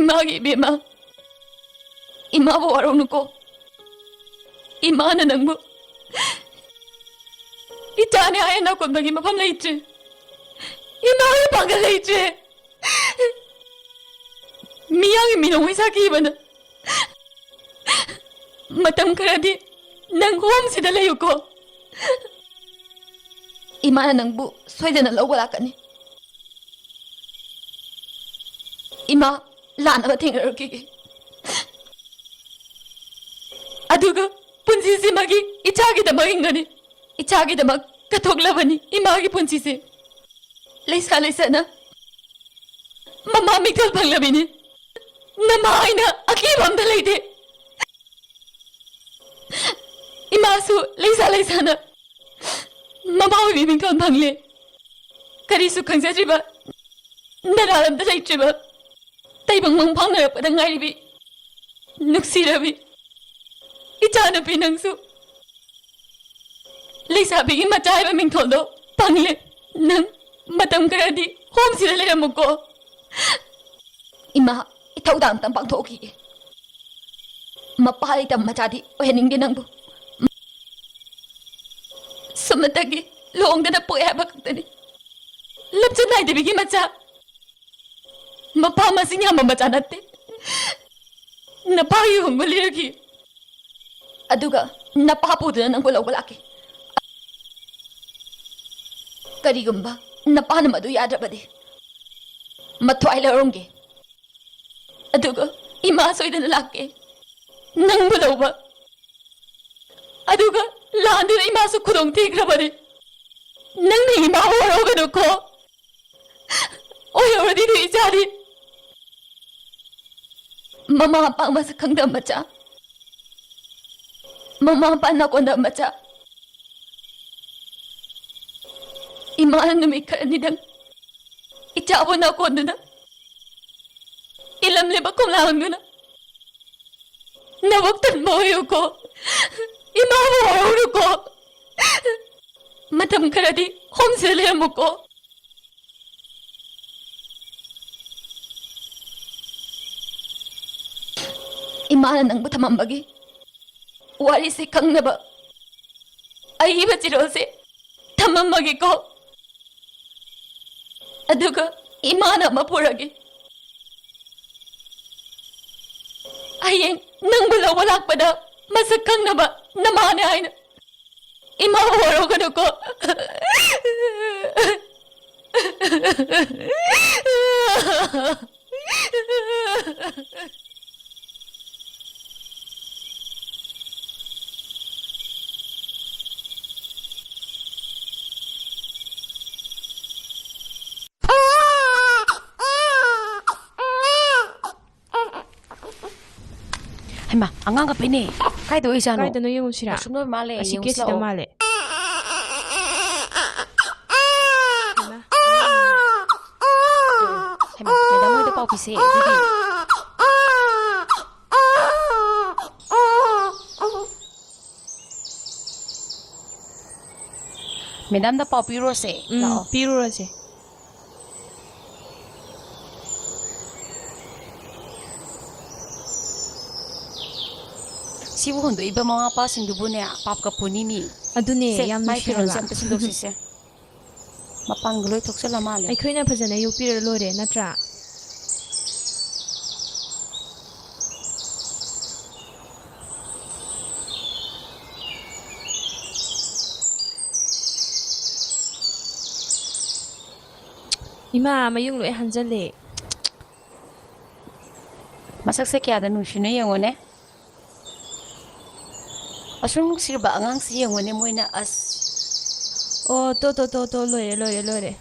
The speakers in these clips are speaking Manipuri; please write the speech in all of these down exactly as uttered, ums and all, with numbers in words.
ꯏꯃꯥꯒꯤ ꯏꯕꯦꯝꯃ, ꯏꯃꯥꯕꯨ ꯋꯥꯔꯧꯅꯨꯀꯣ꯫ ꯏꯃꯥꯅ ꯅꯪꯕꯨ ꯏꯆꯥꯅꯦ ꯍꯥꯏꯅ ꯅꯥꯀꯣꯟꯕꯒꯤ ꯃꯐꯝ ꯂꯩꯇ꯭ꯔꯦ꯫ ꯏꯃꯥꯒꯤ ꯄꯥꯡꯒꯜ ꯂꯩꯇ꯭ꯔꯦ꯫ ꯃꯤꯌꯥꯝꯒꯤ ꯃꯤꯅꯣꯡ ꯁꯥꯈꯤꯕꯅ ꯃꯇꯝ ꯈꯔꯗꯤ ꯅꯪ ꯍꯣꯝꯁꯤꯗ ꯂꯩꯌꯨꯀꯣ꯫ ꯏꯃꯥꯅ ꯅꯪꯕꯨ ꯁꯣꯏꯗꯅ ꯂꯧꯕ ꯂꯥꯛꯀꯅꯤ꯫ ꯏꯃꯥ, ꯂꯥꯟꯅꯕ ꯊꯦꯡꯅꯔꯨꯈꯤꯒꯦ꯫ ꯑꯗꯨꯒ ꯄꯨꯟꯁꯤꯁꯤꯃꯒꯤ ꯏꯆꯥꯒꯤꯗꯃꯛ ꯍꯤꯡꯒꯅꯤ꯫ ꯏꯆꯥꯒꯤꯗꯃꯛ ꯀꯠꯊꯣꯛꯂꯕꯅꯤ ꯏꯃꯥꯒꯤ ꯄꯨꯟꯁꯤꯁꯦ꯫ ꯂꯩꯁꯥ ꯂꯩꯁꯥꯅ ꯃꯃꯥ ꯃꯤꯡꯊꯣꯜ ꯐꯪꯂꯕꯤꯅꯤ꯫ ꯅꯃꯥ ꯍꯥꯏꯅ ꯑꯀꯤꯕ ꯑꯝꯇ ꯂꯩꯇꯦ꯫ ꯏꯃꯥꯁꯨ ꯂꯩꯁꯥ ꯂꯩꯁꯥꯅ ꯃꯃꯥ ꯑꯣꯏꯕꯤ ꯃꯤꯡꯊꯣꯜ ꯐꯪꯂꯦ꯫ ꯀꯔꯤꯁꯨ ꯈꯪꯖꯗ꯭ꯔꯤꯕ, ꯅꯔꯥꯜ ꯑꯝꯇ ꯂꯩꯇ꯭ꯔꯤꯕ, ꯇꯥꯏꯕꯪ ꯃꯪ ꯐꯥꯎꯅꯔꯛꯄꯗ ꯉꯥꯏꯔꯤꯕꯤ ꯅꯨꯡꯁꯤꯔꯕꯤ ꯏꯆꯥꯅꯨꯄꯤ ꯅꯪꯁꯨ ꯂꯩꯁꯥꯕꯤꯒꯤ ꯃꯆꯥ ꯍꯥꯏꯕ ꯃꯤꯡꯊꯣꯜꯗꯣ ꯐꯪꯂꯦ꯫ ꯅꯪ ꯃꯇꯝ ꯈꯔꯗꯤ ꯍꯣꯝꯁꯤꯗ ꯂꯩꯔꯝꯃꯨꯀꯣ꯫ ꯏꯃꯥ, ꯏꯊꯧꯗꯥꯡ ꯑꯝꯇꯪ ꯄꯥꯡꯊꯣꯛꯈꯤꯒꯦ꯫ ꯃꯄꯥ ꯂꯩꯇꯕ ꯃꯆꯥꯗꯤ ꯑꯣꯏꯍꯟꯅꯤꯡꯗꯦ ꯅꯪꯕꯨ꯫ ꯁꯨꯞꯅꯇꯒꯤ ꯂꯨꯍꯣꯡꯗꯅ ꯄꯣꯛꯑꯦ ꯍꯥꯏꯕ ꯈꯛꯇꯅꯤ꯫ ꯂꯝꯆꯠ ꯅꯥꯏꯗꯕꯤꯒꯤ ꯃꯆꯥ꯫ ꯃꯄꯥ ꯃꯁꯤꯡ ꯌꯥꯝꯕ ꯃꯆꯥ ꯅꯠꯇꯦ꯫ ꯅꯄꯥꯒꯤ ꯍꯨꯝꯕ ꯂꯤꯔꯒꯤ꯫ ꯑꯗꯨꯒ ꯅꯄꯥ ꯄꯨꯗꯨꯅ ꯅꯪꯕꯨ ꯂꯧꯕ ꯂꯥꯛꯀꯦ꯫ ꯀꯔꯤꯒꯨꯝꯕ ꯅꯄꯥꯅ ꯃꯗꯨ ꯌꯥꯗ꯭ꯔꯕꯗꯤ ꯃꯊ꯭ꯋꯥꯏ ꯂꯧꯔꯝꯒꯦ꯫ ꯑꯗꯨꯒ ꯏꯃꯥ ꯁꯣꯏꯗꯅ ꯂꯥꯛꯀꯦ ꯅꯪꯕꯨ ꯂꯧꯕ꯫ ꯑꯗꯨꯒ ꯂꯥꯟꯗꯨꯅ ꯏꯃꯥꯁꯨ ꯈꯨꯗꯣꯡ ꯊꯤꯈ꯭ꯔꯕꯅꯤ꯫ ꯅꯪꯅ ꯏꯃꯥꯕꯨ ꯋꯥꯔꯧꯒꯅꯨꯀꯣ꯫ ꯑꯣꯏꯍꯧꯔꯗꯤ ꯅꯣꯏ ꯏꯆꯥꯗꯤ ꯃꯃꯥ ꯃꯄꯥ ꯃꯁꯛ ꯈꯪꯗꯕ ꯃꯆꯥ, ꯃꯃꯥ ꯃꯄꯥ ꯅꯥꯀꯣꯟꯗꯕ ꯃꯆꯥ꯫ ꯏꯃꯥꯅ ꯅꯨꯃꯤꯠ ꯈꯔꯅꯤꯗꯪ ꯏꯆꯥꯕꯨ ꯅꯥꯀꯣꯟꯗꯨꯅ ꯏꯂꯝꯂꯦꯕ ꯀꯣꯝꯂꯥ ꯍꯪꯗꯨꯅ ꯅꯕꯨꯛ ꯊꯟꯕ ꯑꯣꯏꯌꯨꯀꯣ꯫ ꯏꯃꯥꯕꯨ ꯋꯥꯔꯧꯅꯨꯀꯣ꯫ ꯃꯇꯝ ꯈꯔꯗꯤ ꯍꯣꯝꯁꯤꯗ ꯂꯩꯔꯝꯃꯨꯀꯣ꯫ ꯏꯃꯥꯅ ꯅꯪꯕꯨ ꯊꯝꯃꯝꯕꯒꯤ ꯋꯥꯔꯤꯁꯦ ꯈꯪꯅꯕ ꯑꯏꯕ ꯆꯤꯔꯣꯜꯁꯦ ꯊꯝꯃꯝꯃꯒꯦꯀꯣ꯫ ꯑꯗꯨꯒ ꯏꯃꯥꯅ ꯑꯃ ꯄꯨꯔꯒꯦ꯫ ꯍꯌꯦꯡ ꯅꯪꯕꯨ ꯂꯧꯕ ꯂꯥꯛꯄꯗ ꯃꯁꯛ ꯈꯪꯅꯕ ꯅꯃꯥꯅꯦ ꯍꯥꯏꯅ ꯏꯃꯥ ꯋꯥꯔꯧꯒꯅꯨꯀꯣ꯫ ꯍꯩꯃꯥ, ꯑꯉꯥꯡ ꯀꯞꯄꯤꯅꯦ꯫ ꯀꯥꯏꯗ ꯑꯣꯏꯖꯥꯠꯅꯣ? ꯀꯥꯏꯗꯅꯣ ꯌꯦꯡꯉꯨꯁꯤꯔꯥ? ꯃꯁꯨꯝ ꯂꯣꯏ ꯃꯥꯜꯂꯦ, ꯑꯁꯤ ꯌꯦꯡꯉꯨꯁꯤ ꯀꯦꯁꯁꯤꯗ ꯂꯥꯛꯑꯣ꯫ ꯃꯥꯜꯂꯦ꯫ ꯍꯩꯃꯥ, ꯍꯩꯃꯥ, ꯃꯦꯗꯥꯝ ꯍꯣꯏꯗ ꯄꯥꯎ ꯄꯤꯁꯦ, ꯑꯗꯨꯗꯤ꯫ ꯃꯦꯗꯥꯝꯗ ꯄꯥꯎ ꯄꯤꯔꯨꯔꯁꯦ꯫ ꯎꯝ, ꯂꯥꯛꯑꯣ꯫ ꯄꯤꯔꯨꯔꯁꯦ꯫ ꯁꯤꯕꯨ ꯍꯨꯟꯗꯣꯛꯏꯕ ꯃꯃꯥ ꯃꯄꯥꯁꯤꯡꯗꯨꯕꯨꯅꯦ, ꯄꯥꯞꯀ ꯄꯨꯅꯤꯅꯤ꯫ ꯑꯗꯨꯅꯦ, ꯁꯦ, ꯌꯥꯝ ꯃꯥꯏ ꯅꯨꯡꯁꯤ ꯐꯤꯔꯣꯜꯁꯦ ꯍꯥꯏꯕ꯫ ꯑꯝꯇ ꯁꯤꯟꯗꯣꯛꯁꯤꯁꯦ꯫ ꯃꯄꯥꯟꯒ ꯂꯣꯏ ꯊꯣꯛꯆꯜꯂ ꯃꯥꯜꯂꯦ꯫ ꯑꯩꯈꯣꯏꯅ ꯐꯖꯅ ꯌꯣꯛꯄꯤꯔ ꯂꯣꯏꯔꯦ, ꯅꯠꯇ꯭ꯔꯥ? ꯏꯃꯥ, ꯃꯌꯨꯡ ꯂꯣꯏ ꯍꯟꯖꯜꯂꯦ꯫ ꯃꯁꯛꯁꯦ ꯀꯌꯥꯗ ꯅꯨꯡꯁꯤꯅꯣ ꯌꯦꯡꯉꯣꯅꯦ꯫ ꯑꯁꯨꯛ ꯅꯨꯡꯁꯤꯔꯕ ꯑꯉꯥꯡꯁꯤ ꯌꯦꯡꯉꯨꯅꯦ ꯃꯣꯏꯅ, ꯑꯁ꯫ ꯑꯣ, ꯇꯣ, ꯇꯣ, ꯇꯣ, ꯇꯣ, ꯂꯣꯏꯔꯦ, ꯂꯣꯏꯔꯦ, ꯂꯣꯏꯔꯦ꯫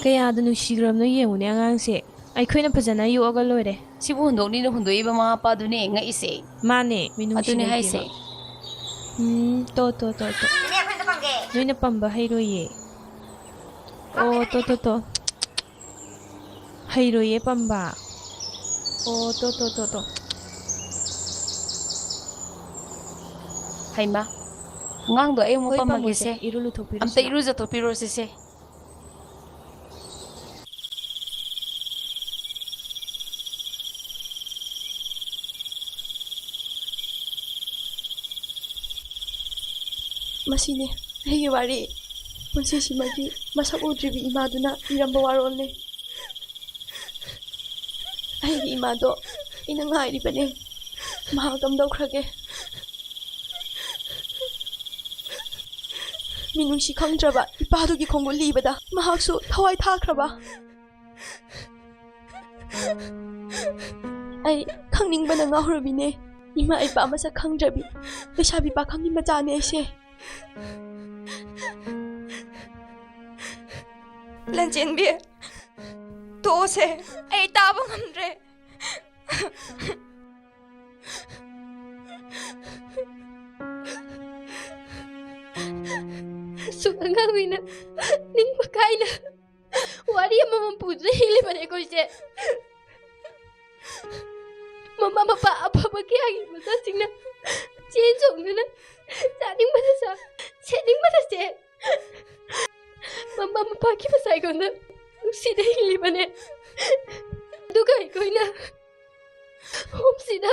ꯀꯌꯥꯗ ꯅꯨꯡꯁꯤꯈ꯭ꯔꯕꯅꯣ ꯌꯦꯡꯉꯨꯅꯦ ꯑꯉꯥꯡꯁꯦ꯫ ꯑꯩꯈꯣꯏꯅ ꯐꯖꯅ ꯌꯣꯛꯑꯒ ꯂꯣꯏꯔꯦ꯫ ꯁꯤꯕꯨ ꯍꯨꯟꯗꯣꯛꯅꯤꯅ ꯍꯨꯟꯗꯣꯛꯏꯕ ꯃꯃꯥ ꯃꯄꯥꯗꯨꯅꯦ ꯉꯛꯏꯁꯦ꯫ ꯃꯥꯅꯦ, ꯃꯤꯅꯨꯡꯁꯤ ꯑꯗꯨꯅꯦ ꯂꯩꯇꯦꯕ꯫ ꯍꯥꯏꯁꯦ꯫ ꯎꯝ, ꯇꯣ, ꯇꯣ, ꯇꯣ, ꯇꯣ꯫ ꯅꯣꯏꯅ ꯄꯝꯕ ꯍꯩꯔꯣꯏꯌꯦ꯫ ꯑꯣ, ꯇꯣ, ꯇꯣ, ꯇꯣ꯫ ꯍꯩꯔꯣꯏꯌꯦ ꯄꯝꯕ꯫ ꯑꯣ, ꯇꯣ, ꯇꯣ, ꯇꯣ, ꯇꯣ꯫ ꯍꯩꯃꯥ, ꯑꯉꯥꯡꯗꯣ ꯑꯩ ꯑꯃꯨꯛ ꯍꯣꯏ, ꯄꯝꯃꯒꯦꯁꯦ꯫ ꯄꯝꯃꯣꯁꯦ, ꯏꯔꯨ ꯂꯨꯊꯣꯛꯄꯤꯔꯨꯁꯤ ꯑꯝꯇ ꯂꯥꯛꯑꯣ꯫ ꯏꯔꯨꯖꯊꯣꯛꯄꯤꯔꯣꯁꯤꯁꯦ꯫ ꯃꯁꯤꯅꯤ ꯑꯩꯒꯤ ꯋꯥꯔꯤ꯫ ꯄꯨꯟꯁꯤꯁꯤꯃꯒꯤ ꯃꯁꯛ ꯎꯗ꯭ꯔꯤꯕꯤ ꯏꯃꯥꯗꯨꯅ ꯏꯔꯝꯕ ꯋꯥꯔꯣꯜꯅꯤ꯫ ꯑꯩꯒꯤ ꯏꯃꯥꯗꯣ ꯑꯩꯅ ꯉꯥꯏꯔꯤꯕꯅꯤ꯫ ꯃꯍꯥꯛ ꯀꯝꯗꯧꯈ꯭ꯔꯒꯦ? ꯃꯤꯅꯨꯡꯁꯤ ꯈꯪꯗ꯭ꯔꯕ ꯏꯄꯥꯗꯨꯒꯤ ꯈꯣꯡꯒꯨꯜ ꯂꯤꯕꯗ ꯃꯍꯥꯛꯁꯨ ꯊꯋꯥꯏ ꯊꯥꯈ꯭ꯔꯕ꯫ ꯑꯩ ꯈꯪꯅꯤꯡꯕꯅ ꯉꯥꯎꯔꯕꯤꯅꯦ꯫ ꯏꯃꯥ ꯏꯄꯥ ꯃꯁꯛ ꯈꯪꯗ꯭ꯔꯕꯤ ꯂꯩꯁꯥꯕꯤ ꯄꯥꯈꯪꯒꯤ ꯃꯆꯥꯅꯦ ꯑꯩꯁꯦ꯫ ꯂꯟꯆꯦꯟꯕꯤ, ꯇꯣꯛꯑꯁꯦ꯫ ꯑꯩ ꯇꯥꯕ ꯉꯝꯗ꯭ꯔꯦ꯫ ꯑꯁꯨꯛ ꯑꯉꯥꯡ ꯑꯣꯏꯅ ꯅꯤꯡꯕ ꯀꯥꯏꯅ ꯋꯥꯔꯤ ꯑꯃꯃꯝ ꯄꯨꯗꯨꯅ ꯍꯤꯡꯂꯤꯕꯅꯦ ꯑꯩꯈꯣꯏꯁꯦ꯫ ꯃꯃꯥ ꯃꯄꯥ ꯑꯐꯕ ꯀꯌꯥꯒꯤ ꯃꯆꯥꯁꯤꯡꯅ ꯆꯦꯟ ꯆꯣꯡꯗꯨꯅ ꯆꯥꯅꯤꯡꯕꯗ ꯆꯥ, ꯁꯦꯠꯅꯤꯡꯕꯗ ꯁꯦꯠ, ꯃꯃꯥ ꯃꯄꯥꯒꯤ ꯃꯆꯥ ꯑꯩꯉꯣꯟꯗ ꯅꯨꯡꯁꯤꯅ ꯍꯤꯡꯂꯤꯕꯅꯦ꯫ ꯑꯗꯨꯒ ꯑꯩꯈꯣꯏꯅ ꯍꯣꯝꯁꯤꯗ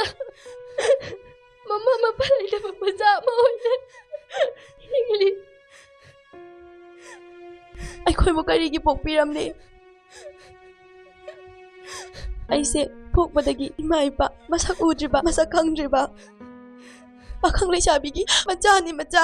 ꯃꯃꯥ ꯃꯄꯥ ꯂꯩꯇꯕ ꯃꯆꯥ ꯑꯃ ꯑꯣꯏꯅ ꯍꯤꯡꯂꯤ꯫ ꯑꯩꯈꯣꯏꯕꯨ ꯀꯔꯤꯒꯤ ꯄꯣꯛꯄꯤꯔꯝꯂꯤ? ꯑꯩꯁꯦ ꯄꯣꯛꯄꯗꯒꯤ ꯏꯃꯥ ꯏꯄꯥ ꯃꯁꯛ ꯎꯗ꯭ꯔꯤꯕ, ꯃꯁꯛ ꯈꯪꯗ꯭ꯔꯤꯕ ꯄꯥꯈꯪ ꯂꯩꯁꯥꯕꯤꯒꯤ ꯃꯆꯥꯅꯤ, ꯃꯆꯥ꯫